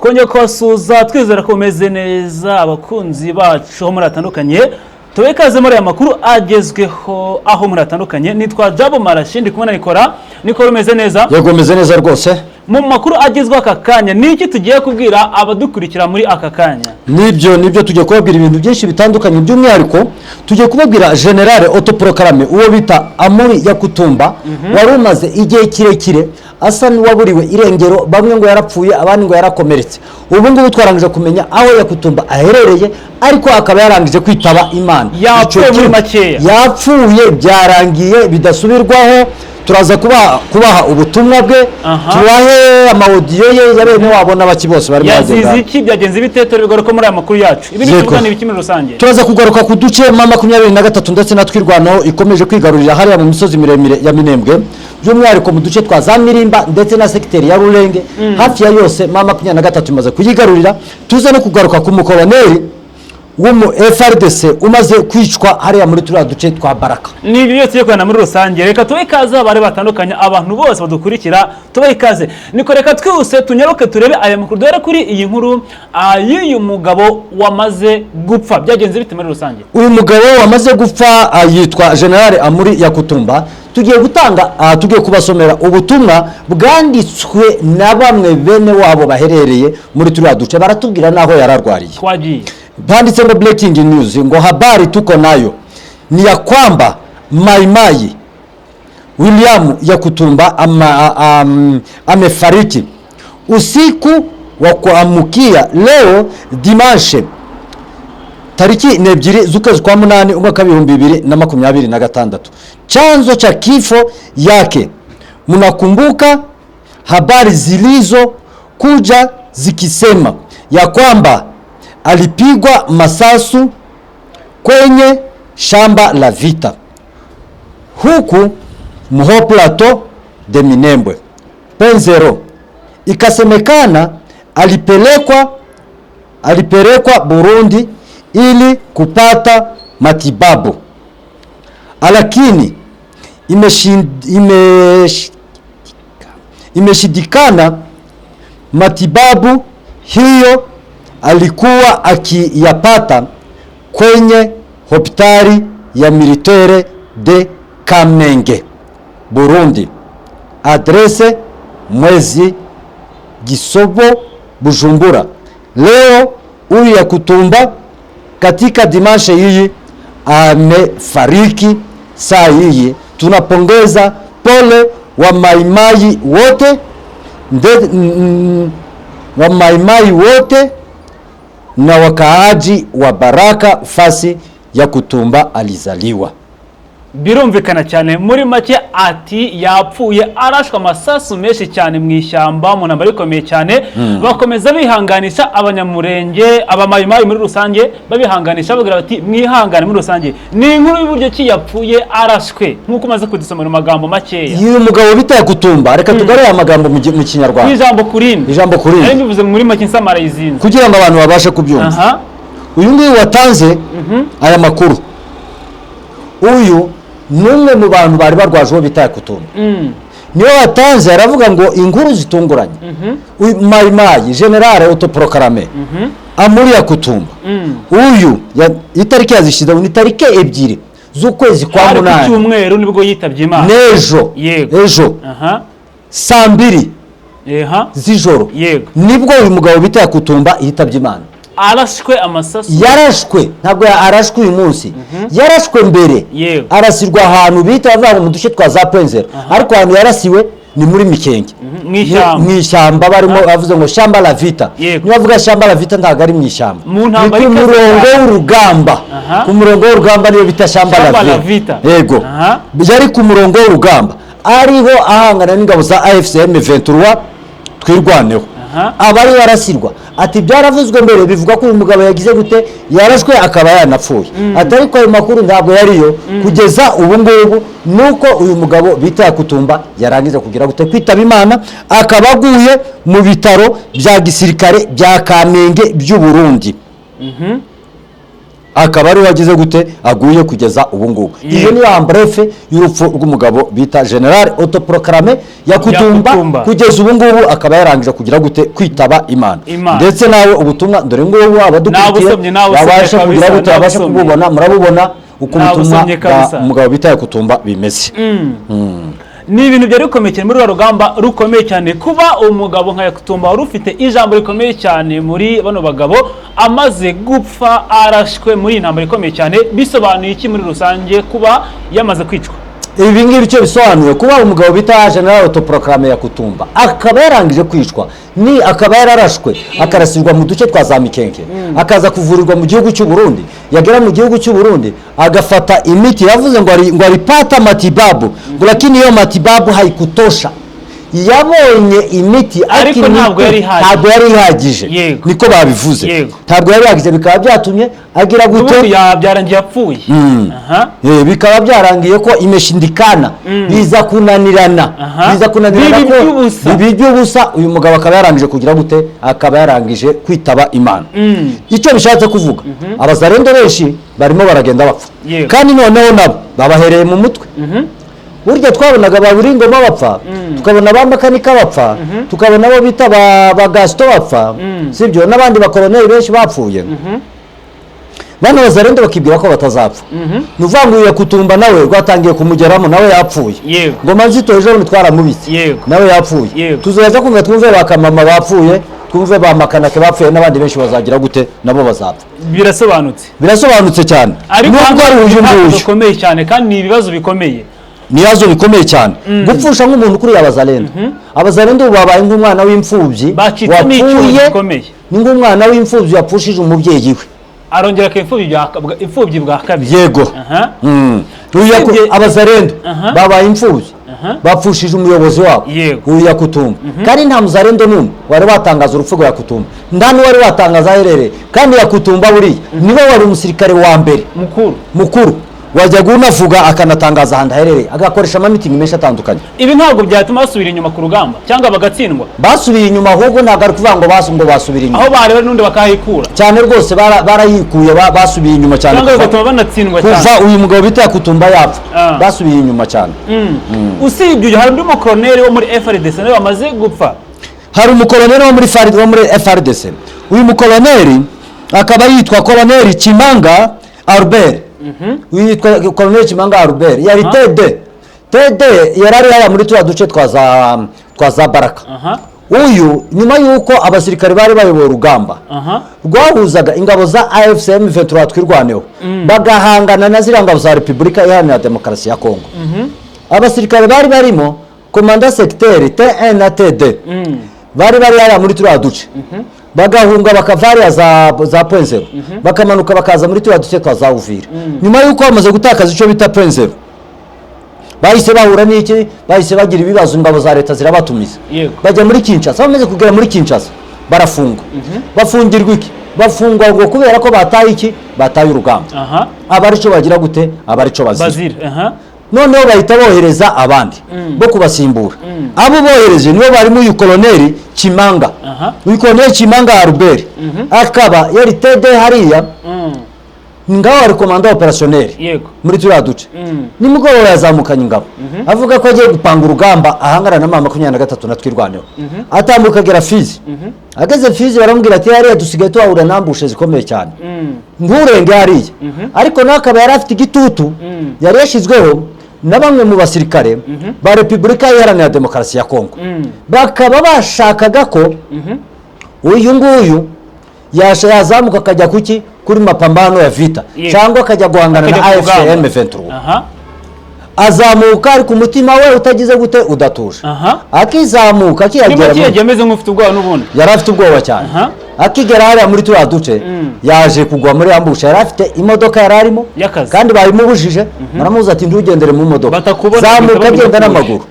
Twongeye kubasuhuza, twizera ko mumeze neza, abakunzi bacu aho muri hatandukanye. Tubahe ikaze muri aya makuru agezweho aho muri hatandukanye. Nitwa Jabo Marashi, ndi kumwe na Nikora. Nikora, umeze neza? Yego, meze neza rwose. Mu makuru agezweho aka kanya, ni iki tugiye kubwira abadukurikira muri aka kanya? Nibyo, tugiye kubabwira ibintu byinshi bitandukanye. By'umwihariko tugiye kubabwira général autoproclamé, uwo bita Amuri Yakutumba, wari umaze igihe kirekire asa n'uwaburiwe irengero. Bamwe ngo yarapfuye, abandi ngo yarakomeretse. Ubu ngubu twarangije kumenya aho Yakutumba aherereye, ariko akaba yarangije kwitaba Imana. Yapfuye Icyo muri makeya. Yapfuye, byarangiye bidasubirwaho. Turaza kubaha ubutumwa bwe, tubahe ama audio ye ya bene wabo n'abaki bose barimo Yazize bagenda. iki? Byagenze bite? Bigaruka muri aya makuru yacu. Ibi tuvuga ni ibiki muri rusange? Turaza kugaruka ku duce M23 ndetse na Twirwanaho ikomeje kwigarurira hariya mu misozi miremire ya Minembwe, by'umwihariko mu duce twa za Mirimba ndetse na segiteri ya Rurenge. Hafi ya yose M23 imaze kuyigarurira. Tuze no kugaruka ku mukoloneli w'umu FARDC umaze kwicwa hariya muri turiya duce twa Baraka. Ni ibyo byose tugiye kubona muri rusange. Reka tubahe ikaze abari batandukanye, abantu bose badukurikira, tubahe ikaze. Niko, reka twihuse tunyaruke turebe aya makuru. Dore kuri iyi nkuru y'uyu mugabo wamaze gupfa, byagenze bite muri rusange? Uyu mugabo wamaze gupfa yitwa General Amuri Yakutumba. Tugiye gutanga tugiye kubasomera ubutumwa bwanditswe na bamwe bene wabo baherereye muri turiya duce, baratubwira n'aho yararwariye. Twagiye. Banditse ngo "Breaking news", ngo "Habari tuko nayo ni ya kwamba Maimai William Yakutumba amefariki usiku wa kuamkia leo dimanche tariki 2 z'ukwezi kwa munani umwaka w'2026. Chanzo cha kifo yake, mnakumbuka habari zilizo kuja zikisema ya kwamba alipigwa masasu kwenye shamba la vita huku mu Haut Plateau de Minembwe Point zero. Ikasemekana alipelekwa Burundi ili kupata matibabu, lakini imeshindikana. Matibabu hiyo alikuwa akiyapata kwenye hospitali ya militaire de Kamenge, Burundi, adresse Mwezi Gisobo, Bujumbura. Leo huyu ya Kutumba katika dimanche hii amefariki saa hii. Tunapongeza pole wa maimai wote wa maimai wote na wakaaji wa Baraka fasi ya Kutumba alizaliwa. Birumvikana cyane. Muri make ati yapfuye arashwe amasasu menshi cyane mu ishyamba, mu ntambara ikomeye cyane. Bakomeza bihanganisha Abanyamurenge, Abamayimayi muri rusange, babihanganisha bagira bati mwihangane. Muri rusange ni inkuru y'uburyo ki yapfuye arashwe, nk'uko umaze kudusomera mu magambo makeya. Uyu mugabo bita Kutumba, reka tugarure amagambo mu Kinyarwanda. Ijambo ku rindi. Ijambo ku rindi. Nari mbivuze muri make nsamara yizinze. Kugira ngo abantu babashe kubyumva. Uyu nguyu watanze aya makuru, uyu ni umwe mu bantu bari barwaje uwo bita Kutumba. Niwe watanze, aravuga ngo inkuru zitunguranye, uyu Mayimayi général autoproclamé Amuri ya Kutumba, uyu itariki yazishyizeho ni tariki 2 z'ukwezi kwa Hari ku munani. cyumweru nibwo yitabye Imana. N'ejo. Ejo saa 2 z'ijoro nibwo uyu mugabo bita Yakutumba yitabye Imana. Arashwe amasasu. Yarashwe, ntabwo arashwe uyu munsi, yarashwe mbere. Arasirwa ahantu bita, bavuga ngo mu duce twa za Point Zero, ariko ahantu yarasiwe ni muri Mikenge. Mu ishyamba. Mu ishyamba barimo, bavuze ngo shamba la vita. Niba bavuga shamba la vita, ntabwo ari mu ishyamba. Mu ntambara Ni ku ikaze murongo cyane. w'urugamba. Ku murongo w'urugamba niyo bita shamba Shamba la la vita. vita. Yego. Yari ku murongo w'urugamba, ariho ahangana n'ingabo za AFC M23 Twirwaneho. Aba ari yarasirwa. Ati byaravuzwe mbere, bivuga ko uyu mugabo yagize gute, yarashwe akaba yanapfuye. Ati ariko ayo makuru ntabwo yariyo kugeza ubu ngubu. Nuko uyu mugabo bita Yakutumba yarangiza kugira gute, kwitaba Imana, akaba aguye mu bitaro bya gisirikare bya Kamenge by'u Burundi. Akaba ari wagize gute, aguye kugeza ubu ngubu. Iyo ni en bref y'urupfu rw'umugabo bita Général autoproclamé Yakutumba. Yakutumba. Kugeza ubu ngubu akaba yarangije kugira gute? Kwitaba Imana. Imana. Ndetse nawe ubutumwa dore ngubu, abadukurikiye Nabusomye, nabusomye babashe kugira kabisa, gute, babashe nabusomye. kububona. Murabubona uko ubutumwa Nabusomye bwa kabisa. umugabo bita Yakutumba bimeze. Ni ibintu byari bikomeye cyane muri ruriya rugamba rukomeye cyane, kuba umugabo nka Yakutumba wari ufite ijambo rikomeye cyane muri bano bagabo amaze gupfa arashwe muri iyi ntambara ikomeye cyane. Bisobanuye iki muri rusange kuba yamaze kwicwa? Ibi ngibi icyo bisobanuye, kuba umugabo bita Général autoproclamé Yakutumba akaba yarangije kwicwa, ni akaba yararashwe, akarasirwa mu duce twa za Mikenke, akaza kuvurirwa mu gihugu cy'u Burundi. Yagera mu gihugu cy'u Burundi agafata imiti, yavuze ngo alipata matibabu, ngo lakini iyo matibabu haikutosha. Yabonye imiti, Ariko imiti ntabwo yari ihagije. Ntabwo yari ihagije. Niko babivuze. Ntabwo yari ihagije, bikaba byatumye agira gute? Ubundi byarangiye apfuye. Aha. Bikaba byarangiye ko imeshindikana, biza kunanirana. Biza kunanirana Biba ko iby'ubusa. biba iby'ubusa. Uyu mugabo akaba yarangije kugira gute? Akaba yarangije kwitaba Imana. Icyo bishatse kuvuga, abazarendo benshi barimo baragenda bapfa. Kandi noneho nabo babahereye mu mutwe. Burya twabonaga ba Buringoma bapfa, tukabona ba Makanika bapfa, tukabona abo bita ba Gasito bapfa, sibyo, n'abandi bakoroneri benshi bapfuye. Bano bazarendo bakibwira ko batazapfa. Ni ukuvuga ngo uyu Yakutumba nawe rwatangiye kumugeramo, nawe yapfuye. Ngoma Nzito ejo bundi twaramubitse. Nawe yapfuye. Tuzajya kumva twumve ba Kamama bapfuye, twumve ba Makanake bapfuye, n'abandi benshi bazagira gute? Nabo bazapfa. Birasobanutse. Birasobanutse cyane. Ariko Nubwo ari uyu ntabwo nguyu bikomeye cyane kandi ni ibibazo bikomeye. Ni ibibazo bikomeye cyane gupfusha nk'umuntu kuriya. Abazalendo, abazalendo ubu babaye nk'umwana w'imfubyi Bacitsemo icyuho wapfuye. gikomeye. Ni nk'umwana w'imfubyi wapfushije umubyeyi we. Arongera akaba imfubyi bwa kabiri. Yego. Uyu abazalendo babaye imfubyi, bapfushije umuyobozi wabo, uyu Yakutumba. Kandi nta muzarendo n'umwe wari watangaza urupfu rwa Yakutumba, nta n'uwari watangaza aho aherereye. Kandi Yakutumba buriya niwe wari umusirikare wa mbere mukuru. Mukuru wajyaga unavuga, akanatangaza ahantu aherereye, agakoresha amamitingi menshi atandukanye. Ibi ntabwo byatuma basubira inyuma ku rugamba cyangwa bagatsindwa? Basubiye inyuma ahubwo, ntabwo ari kuvuga ngo ngo basubira inyuma. Aho bareba n'undi bakahikura. Cyane rwose, barayikuye, basubiye inyuma cyane. Cyangwa bigatuma banatsindwa Kuva cyane. uyu mugabo bita Yakutumba yapfa, basubiye inyuma cyane. Usibye uyu, hari undi mukoroneri wo muri FARDC nawe wamaze gupfa. Hari umukoloneli wo muri FARDC. Uyu mukoloneli akaba yitwa Koloneli Kimanga Albert. Uyu yitwa Koloneli Kimanga Albert, yari TD. TD yari ari hariya muri turiya duce twa za Baraka. Uyu nyuma y'uko abasirikare bari bayoboye urugamba rwahuzaga ingabo za AFC M23 Twirwaneho, bagahangana na ziriya ngabo za Repubulika Iharanira Demokarasi ya Kongo, abasirikare bari barimo commandant secteur T1 na TD bari bari hariya muri turiya duce, bagahunga bakava hariya za Point Zéro, bakamanuka bakaza muri turiya duce twa za Uvira. Nyuma y'uko bamaze gutakaza icyo bita Point Zéro, bahise bahura n'iki? Bahise bagira ibibazo, ingabo za leta zirabatumiza. Bajya muri Kinshasa. Bamaze kugera muri Kinshasa barafungwa. Bafungirwa iki? Bafungwa ngo kubera ko bataye iki? Bataye urugamba. Aba arico bagira gute? Aba arico bazira. Bazira, aha. Noneho bahita bohereza abandi bo kubasimbura. Abo bohereje nibo barimo uyu Koloneli Kimanga. Uyu Koloneli Kimanga Albert akaba yari TD hariya, ngaho ari commandant opérationnel muri turiya duce. Nimugoroba yazamukanye ingabo, avuga ko agiye gupanga urugamba ahangana na M23 na Twirwaneho. Atambuka agera Fizi. Ageze Fizi baramubwira ati: "Hariya dusigaye tuhahura n'ambush zikomeye cyane, nturenge hariya." Ariko nawe akaba yari afite igitutu yari yashyizweho na bamwe mu basirikare ba Repubulika Iharanira Demokarasi ya Kongo, bakaba bashakaga ko uyu nguyu yazamuka akajya kuki? Kuri mapambano ya vita, cyangwa akajya guhangana na Akajya ku rugamba. AFC M23. Azamuka ariko umutima we utagize gute? Udatuje. Akizamuka, Niba akihagera kiyagiye ameze nk'ufite ubwoba n'ubundi. Yari afite ubwoba cyane. Akigera hariya muri turiya duce, yaje kugwa muri ambush. Yari afite imodoka yari arimo Y'akazi. kandi babimubujije, baramubuza ati: "Ntugendere mu modoka, Batakubona, zamuka bahita agenda babigukura." n'amaguru."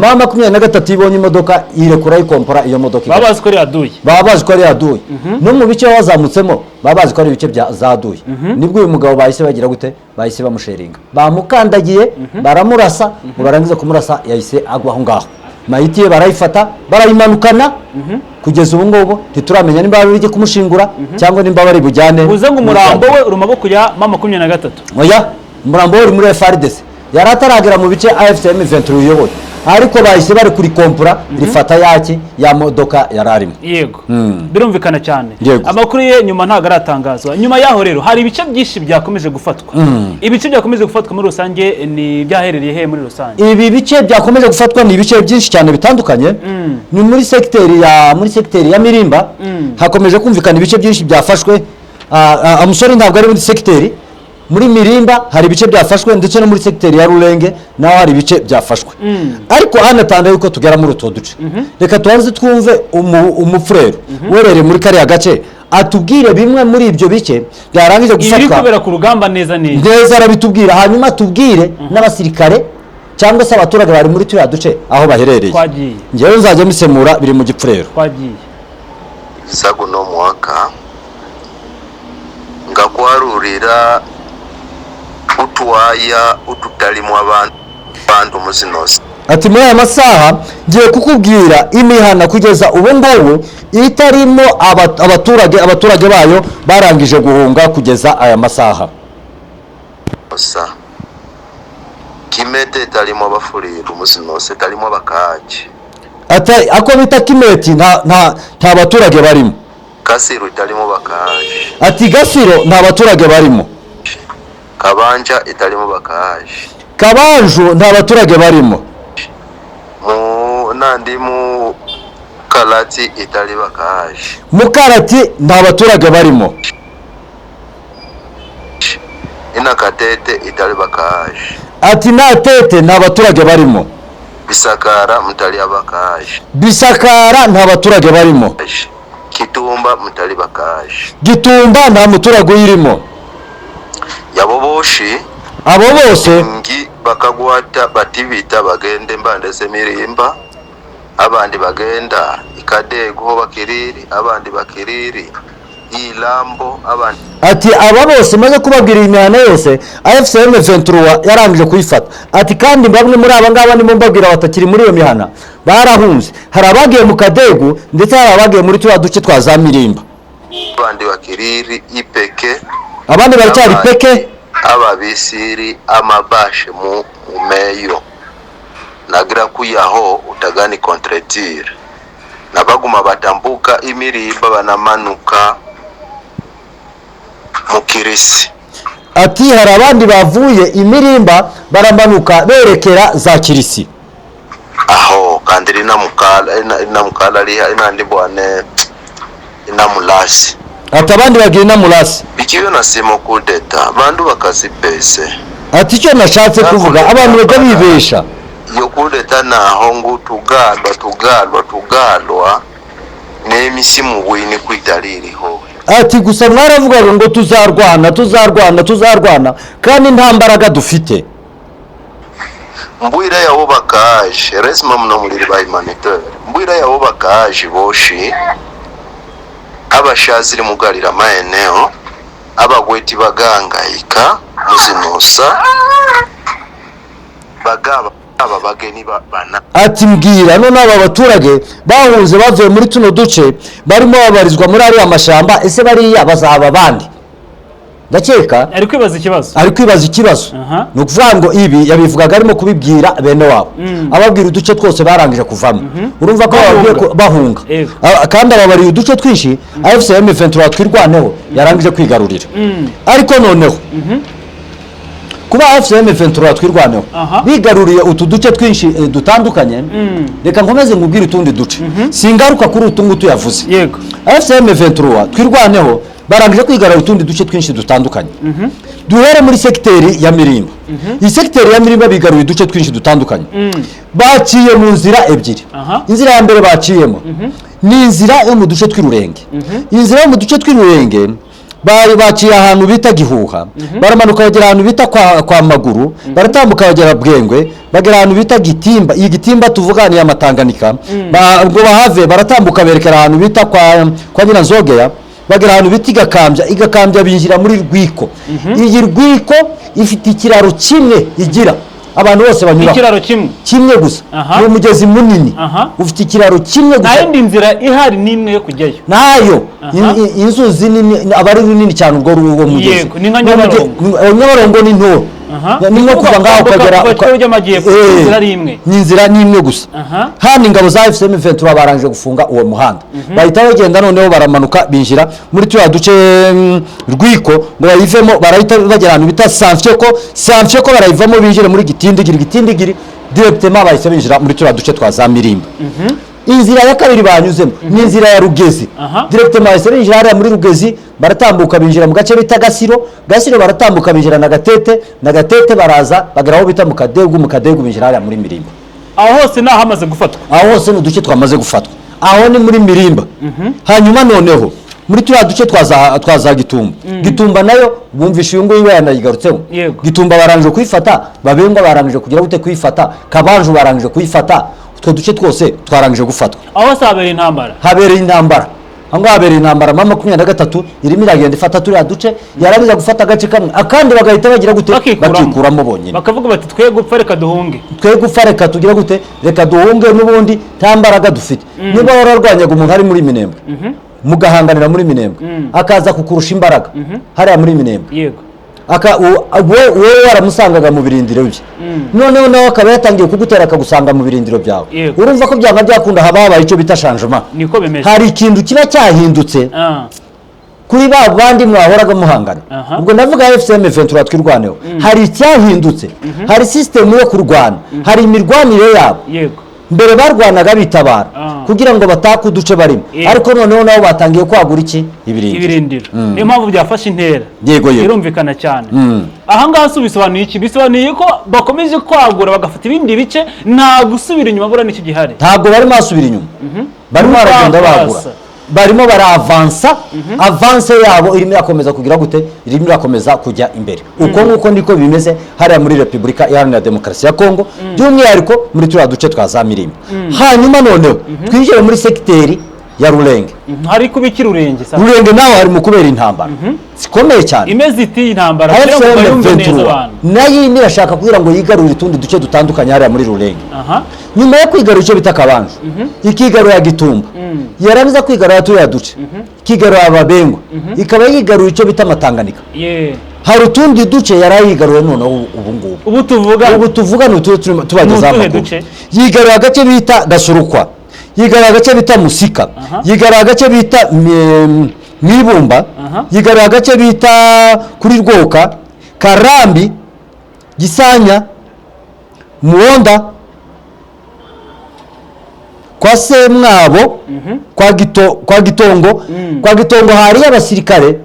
M23 ibonye imodoka irekura, yikompora iyo modoka Baba igapfa. bazi ko ari yaduye. Baba bazi ko ari yaduye. No mu bice bazamutsemo baba bazi ko ari ibice bya zaduye. Nibwo uyu mugabo bahise bagira gute? Bahise bamusheringa, bamukandagiye, baramurasa. Ngo barangize kumurasa yahise agwa aho ngaho, mayiti ye barayifata, barayimanukana. Kugeza ubu ngubu ntituramenya nimba bari bujye kumushingura cyangwa nimba bari bujyane. Uze ngo umurambo we uri mu maboko ya M23? Oya, umurambo we uri muri FARDC. Yari ataragera mu bice AFC M23 uyoboye, ariko bahise bari kuri kompura rifata yaki ya modoka yari arimo. Yego, birumvikana cyane. Yego. Amakuru ye nyuma ntabwo aratangazwa. Nyuma yaho rero hari ibice byinshi byakomeje gufatwa. Ibice byakomeje gufatwa muri rusange ni byaherereye he muri rusange? Ibi bice byakomeje gufatwa ni ibice byinshi cyane bitandukanye. Ni muri segiteri ya Mirimba hakomeje kumvikana ibice byinshi byafashwe. Umusore ntabwo ari muri segiteri, muri Mirimba hari ibice byafashwe, ndetse no muri segiteri ya Rurenge naho hari ibice byafashwe. Ariko hanatanda yuko tugera muri utwo duce, reka tubanze twumve umufurero uherereye muri kariya gace atubwire bimwe muri ibyo bice byarangije Ibiri gufatwa. kubera ku rugamba neza neza. Neza, arabitubwira, hanyuma tubwire n'abasirikare cyangwa se abaturage bari muri turiya duce aho baherereye. Twagiye. Ngewe nzajya misemura biri mu gipfurero. Twagiye. Zaguno mwaka nga kwarurira utwaya ututalimu abantu muzinosi. Ati muri aya masaha ngiye kukubwira imihana kugeza ubu ngubu itarimo abaturage, abaturage bayo barangije guhunga kugeza aya masaha. Sa Kimete etalimu abafuliru muzinosi, etalimu abakaji. Ati ako bita Kimeti nta baturage barimo. Kasiru etalimu bakaji. Ati Gasiro nta baturage barimo. Kabanja etalimu bakaji. Kabanju nta baturage barimo. Mu nandi mu Kalati etali bakaji. Mukarati nta baturage barimo. Inakatete etali bakaji. Ati Natete nta baturage barimo. Bisakara mutali abakaji. Bisakara nta baturage barimo. Kitumba mutali bakaji. Gitumba nta muturage uyirimo. Yabo boshi Abo bose ngi bakagwata batibita bagende mbandese mirimba, abandi bagenda ikadego ho bakiriri, abandi bakiriri ilambo, abandi Ati aba bose maze kubabwira iyi mihana yose AFC M23 yarangije kuyifata. Ati kandi bamwe muri aba ngaba ndimo mbabwira batakiri muri iyo mihana, barahunze. Hari abagiye mu Kadegu, ndetse hari abagiye muri turiya duce twa za Mirimba. Abandi bakiriri ipeke. Abandi baracyari Peke. Ababisiri amabashe mu mumeyo nagira kuyaho utagani contredire nabaguma batambuka imirimba banamanuka mukirisi. Ati hari abandi bavuye Imirimba baramanuka berekera za Kirisi. Aho kandi rina mukala ina mukala liha ina bwane ina mulasi. Ati abandi bagiye na Murasi. Ikiyo nasema kudeta bandu bakazipese. Ati icyo nashatse kuvuga, abantu bajya bibesha. Iyo kudeta naho ngu tugalwa tugalwa tugalwa n'emisimu bwini kwitaliriho. Ati gusa mwaravugaga ngo tuzarwana, tuzarwana, tuzarwana, kandi nta mbaraga dufite. Mbwira yabo bakaje resima muno muliri ba humanitaire, mbwira yabo bakaje boshi abashaziri mugalira maeneo abagweti bagangayika muzinusa bagaba aba bageni bana. Ati mbwira none aba baturage bahunze bavuye muri tuno duce barimo babarizwa muri ariya mashyamba, ese bariya bazaba abandi? Ndakeka Ari kwibaza ikibazo. Ari kwibaza ikibazo. Ni ukuvuga ngo ibi yabivugaga arimo kubibwira bene wabo, ababwira uduce twose barangije kuvamo. Urumva ko Bahunga. bababwiye ko bahunga. Kandi ababariye uduce twinshi AFC M23 Twirwaneho yarangije kwigarurira. Ariko noneho kuba AFC M23 Twirwaneho bigaruriye utu duce twinshi dutandukanye, reka nkomeze nkubwire utundi duce, singaruka kuri utu ngutu yavuze. AFC M23 Twirwaneho barangije kwigarura utundi duce twinshi dutandukanye. Duhere muri segiteri ya Mirimba. Iyi segiteri ya Mirimba bigaruye uduce twinshi dutandukanye, baciye mu nzira ebyiri. Inzira ya mbere baciyemo ni inzira yo mu duce tw'Irurenge. Inzira yo mu duce tw'Irurenge bari baciye ahantu bita Gihuha, baramanuka bagera ahantu bita kwa Maguru, baratambuka bagera Bwengwe, bagera ahantu bita Gitimba. Iyi Gitimba tuvuga ni Amatanganika. Ngo bahave baratambuka berekera ahantu bita kwa Nyiranzogeya, bagera ahantu bita Igakambya. Igakambya binjira muri Rwiko. Iyi Rwiko ifite ikiraro kimwe igira Abantu bose banyuraho. Ikiraro kimwe? Kimwe gusa. Ni umugezi munini ufite ikiraro kimwe Nta gusa. yindi nzira ihari n'imwe yo kujyayo? Nayo. Inzuzi nini aba ari runini cyane, ubwo uwo mugezi. Yego, ni nka Nyabarongo. Nyabarongo ni nto. Ni nko kuva ngaho Kwambuka ukagera kuva Kivu y'Amajyepfo, inzira ari imwe. Ni inzira ni imwe gusa. Hano ingabo za AFC M23 barangije gufunga uwo muhanda, bahita bagenda noneho baramanuka binjira muri turiya duce, Rwiko, ngo bayivemo barahita bagera ahantu bita Sanfyeko. Sanfyeko barayivamo binjire muri Gitindigiri. Gitindigiri directement bahise binjira muri turiya duce twa za Mirimba. Inzira ya kabiri banyuzemo ni inzira ya Rugezi. Directement bahise binjira hariya muri Rugezi, baratambuka binjira mu gace bita Gasiro. Gasiro baratambuka binjira na Gatete, na Gatete baraza bagera aho bita mu Kadegu. Mu Kadegu binjira hariya muri Mirimba. Aho hose ni ahamaze gufatwa? Aho hose ni uduce twamaze gufatwa, aho ni muri Mirimba. Hanyuma noneho muri turiya duce twa za Gitumba. Gitumba nayo bumvishe uyu nguyu yanayigarutseho. Gitumba barangije kuyifata, Babengwa barangije kugira gute kuyifata, Kabanju barangije kuyifata, utwo duce twose twarangije gufatwa. Aho hose habereye intambara? Habereye intambara aho ngaho, habereye intambara. M23 irimo iragenda ifata turiya duce, yarangiza gufata agace kamwe, akandi bagahita bagira gute? Bakikuramo. Bakikuramo bonyine. Bakavuga bati: "Twe gupfa, reka duhunge." Twe gupfa, reka tugira gute, reka duhunge, n'ubundi nta mbaraga dufite. Niba wararwanyaga umuntu ari muri Minembwe, mugahanganira muri Minembwe, akaza kukurusha imbaraga hariya muri Minembwe, wowe waramusangaga mu birindiro bye, noneho nawe akaba yatangiye kugutera akagusanga mu birindiro byawe, urumva ko byanga byakunda haba habaye icyo bita changement. Niko bimeze. Hari ikintu kiba cyahindutse kuri ba bandi mwahoraga muhangana. Ubwo ndavuga AFC M23 Twirwaneho. Hari icyahindutse, hari sisitemu yo kurwana, hari imirwanire yabo. Mbere barwanaga bitabara kugira ngo batake uduce barimo, ariko noneho nabo batangiye kwagura iki? Ibirindiro. Ibirindiro. Niyo mpamvu byafashe intera. Yego. Birumvikana cyane. Aha ngaha si bisobanuye iki? Bisobanuye ko bakomeje kwagura bagafata ibindi bice, nta gusubira inyuma, buriya nicyo gihari? Ntabwo barimo basubira inyuma, barimo baragenda Bavansa. bagura, barimo baravansa. Avance yabo irimo irakomeza kugira gute? Irimo irakomeza kujya imbere. Uko nguko niko bimeze hariya muri Repubulika Iharanira Demokarasi ya Kongo, by'umwihariko muri turiya duce twa za Mirimba. Hanyuma noneho twinjire muri segiteri ya Rurenge. Hari kuba iki Rurenge sa? Rurenge naho hari mu kubera intambara zikomeye cyane. Imeze iti intambara kugira ngo AFC bayumve neza M23 abantu. Nayo irimo irashaka kugira ngo yigarurire utundi duce dutandukanye hariya muri Rurenge. Nyuma yo kwigarura icyo bita Kabanju, ikigarura Gitumba, yarangiza kwigarura turiya duce, ikigarura Ababengwa, ikaba yigarura icyo bita Amatanganika, hari utundi duce yari yigaruye noneho ubu ngubu. Ubu tuvuga? Ubu tuvuga ni utundi turimo tubagezaho Ni utuhe amakuru. duce? Yigarura agace bita Gasurukwa, yigarura agace bita Musika, yigarura agace bita Mwibumba, yigarura agace bita kuri Rwoka, Karambi, Gisanya, Muwonda, kwa Semwabo, kwa Gitongo. Kwa Gitongo hariyo abasirikare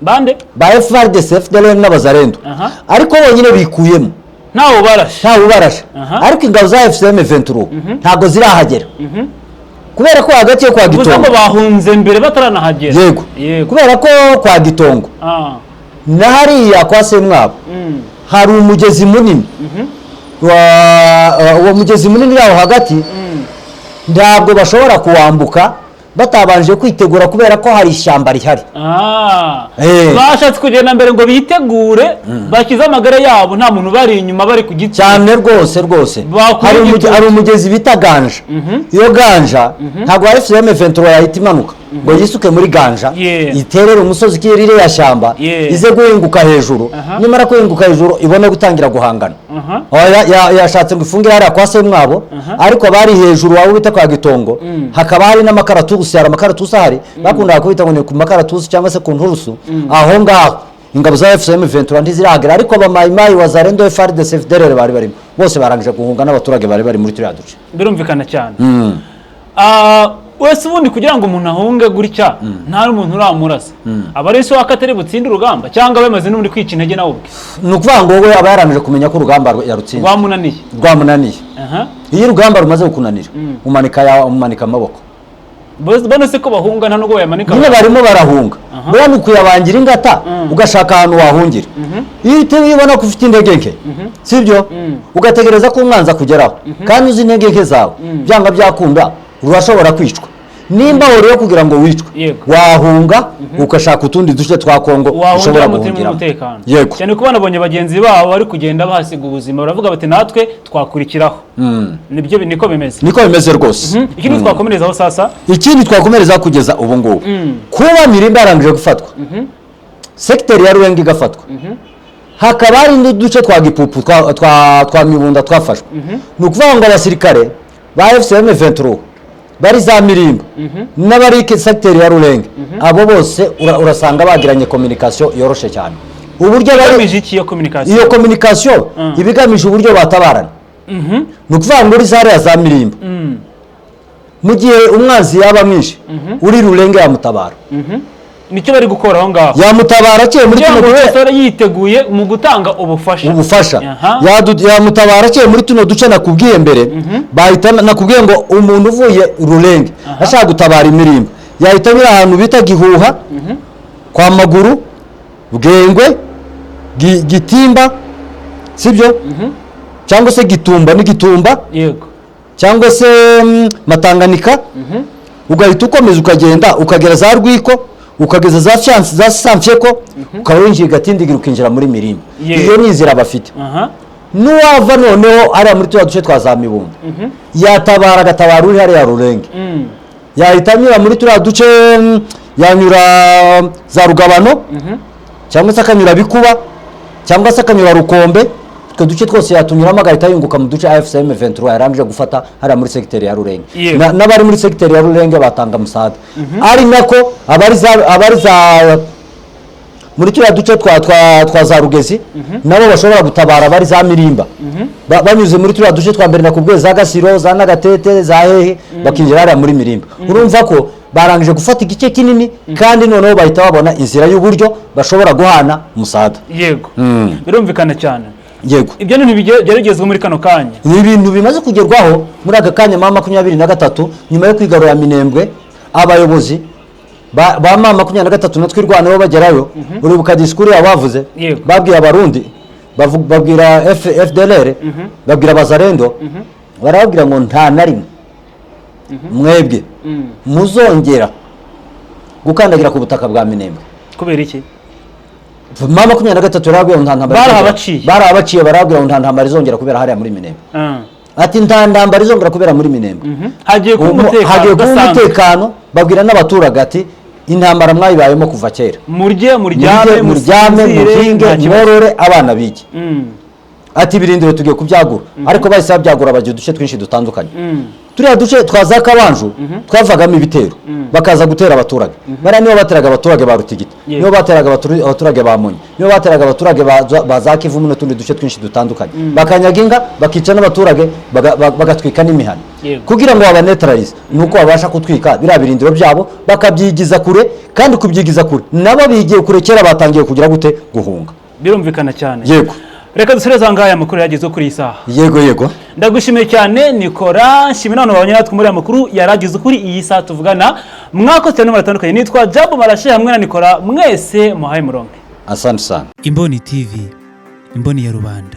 Bande? ba FARDC, FDLR n'Abazarendo, ariko bonyine bikuyemo. Ntawe barashe? Ntawe ubarashe. Ariko ingabo za AFC M23 ntabwo zirahagera kubera ko hagati yo kwa Bivuze ngo Gitongo bahunze mbere bataranahagera? Yego. Kubera ko kwa Gitongo na hariya kwa Semwabo hari umugezi munini. Uwo mugezi munini uri aho hagati ntabwo bashobora kuwambuka batabanje kwitegura, kubera ko hari ishyamba rihari. Bashatse kugenda mbere ngo bitegure, bakize amagara yabo, nta muntu bari inyuma, bari ku giti. Cyane rwose rwose. Bakura igitutu. Hari umugezi bita Ganja. Iyo Ganja ntabwo AFC M23 yahita imanuka ngo yisuke muri Ganja, iterere umusozi kiri ririya shyamba, ize guhinguka hejuru. Nimara guhinguka hejuru ibone gutangira guhangana. Oya, yashatse ngo ifungire hariya kwa Semwabo, ariko abari hejuru waba bita kwa Gitongo hakaba hari n'amakaratusi. Hari amakaratusi ahari bakundaga kubita ngo ni ku makaratusi cyangwa se ku nturusu. Aho ngaho ingabo za AFC M23 ntizirahagera, ariko abamayimayi, Wazalendo, FARDC, FDLR bari barimo bose barangije guhunga n'abaturage bari bari muri turiya duce. Birumvikana cyane. Wese ubundi kugira ngo umuntu ahunge gutya nta n'umuntu uramurasa, aba ari se wako atari butsinde urugamba, cyangwa bamaze n'ubundi kwica intege nawe ubwe? Ni ukuvuga ngo we aba yarangije kumenya ko urugamba yarutsinze. Rwamunaniye. Rwamunaniye. Iyo urugamba rumaze kukunanira umanika amaboko. Bano se ko bahunga nta nubwo bayamanika? Nyine barimo barahunga. Buriya ni ukuyabangira ingata, ugashaka ahantu wahungira. Iyo utewe ubona ko ufite intege nke, sibyo, ugategereza ko umwanzi akugeraho kandi uzi intege nke zawe, byanga byakunda urashobora kwicwa. Nimba rero kugira ngo wicwe, wahunga ugashaka utundi duce twa Kongo ushobora Wahungira mutima guhungiramo. umutekano. Yego. Cyane ko banabonye bagenzi babo bari kugenda bahasiga ubuzima, baravuga bati: "Natwe twakurikiraho." Nibyo, niko bimeze. Niko bimeze rwose. Ikindi twakomerezaho sasa? Ikindi twakomereza kugeza ubu ngubu, kuba Mirimba yarangije gufatwa, segiteri ya Rurenga igafatwa, hakaba hari n'uduce twa Gipupu twa Mibunda twafashwe, ni ukuvuga ngo abasirikare ba AFC M23 bari za Mirimba n'abari segiteri ya Rurenge, abo bose urasanga bagiranye communication yoroshe cyane, uburyo bari Igamije iki iyo communication? Iyo communication iba igamije uburyo batabarana. Ni ukuvuga ngo uri zariya za Mirimba, mu gihe umwanzi yaba mwinshi, uri Rurenge yamutabara. Nicyo bari gukora aho ngaho. Yamutabara aciye muri Kugira tuno ngo buri duce. wese ahore yiteguye mu gutanga ubufasha. Ubufasha. Yamutabara aciye muri tuno duce nakubwiye mbere. Bahita nakubwiye ngo umuntu uvuye Rurenge ashaka gutabara Imirimba yahita anyura ahantu bita Gihuha, kwa Maguru, Bwengwe, Gitimba, sibyo? Cyangwa se Gitumba n'igitumba, cyangwa se Matanganika, ugahita ukomeza ukagenda ukagera za Rwiko, ukageza za Fiyanse, za Samfyeko, ukaba winjiye Gatindigira, ukinjira muri Mirimba. Iyo ni inzira bafite. N'uwava noneho hariya muri turiya duce twa za Mibunda yatabara, agatabara uri hariya Rurenge, yahita anyura muri turiya duce, yanyura za Rugabano, cyangwa se akanyura Bikuba, cyangwa se akanyura Rukombe. Utwo duce twose yatunyuramo, agahita yunguka mu duce AFC M23 yarangije gufata hariya muri segiteri ya Rurenge. N'abari muri segiteri ya Rurenge batanga musada, ari nako abari za muri turiya duce twa za Rugezi nabo bashobora gutabara abari za Mirimba, banyuze muri turiya duce twa mbere nakubwiye, za Gasiro, za Nagatete, za hehe, bakinjira hariya muri Mirimba. Urumva ko barangije gufata igice kinini, kandi noneho bahita babona inzira y'uburyo bashobora guhana umusada. Yego, birumvikana cyane. Ibyo ni ibintu byari bigezweho muri kano kanya. Ni ibintu bimaze kugerwaho muri aka kanya. M23, nyuma yo kwigarurira Minembwe, abayobozi ba M23 na Twirwaneho bagerayo, uribuka disikuru yabo bavuze? Yego. Babwiye Abarundi, babwira FDLR, babwira Bazarendo, barababwira ngo nta na rimwe mwebwe muzongera gukandagira ku butaka bwa Minembwe. Kubera iki? M23 yarababwiye ngo nta ntambara izongera. Barahabaciye. Barahabaciye, barababwira ngo nta ntambara izongera kubera hariya muri Minembwe. Ati nta ntambara izongera kubera muri Minembwe. Hagiye kuba umutekano Hagiye kuba udasanzwe. umutekano. Babwira n'abaturage ati intambara mwayibayemo kuva kera. Murye, muryame, Murye, muryame, musinzire, muhinge, nta kibazo. mworore, abana bige. Ati ibirindiro tugiye kubyagura, ariko bahise babyagura bagira uduce twinshi dutandukanye. Turiya duce twa za Kabanju twavagamo ibitero, bakaza gutera abaturage. Bariya nibo bateraga abaturage ba Rutigita, nibo bateraga abaturage ba Munyi, nibo bateraga abaturage ba za Kivumu n'utundi duce twinshi dutandukanye, bakanyaga inka, bakica n'abaturage, bagatwika n'imihana. Kugira ngo babanetralize ni uko babasha gutwika biriya birindiro byabo, bakabyigiza kure. Kandi kubyigiza kure, nabo bigiye kure kera, batangiye kugira gute? Guhunga. Birumvikana cyane. Yego. Reka dusoreze aha ngaha aya makuru yagezweho kuri iyi saha. Yego. Ndagushimiye cyane, Nikora. Nshimira abantu babanye natwe muri aya makuru yarageze kuri iyi saha tuvugana. Mwakoze cyane muratandukanye. Nitwa Jabo Marashe hamwe na Nikora. Mwese muhaye muronke. Asante sana. Imboni TV, imboni ya rubanda.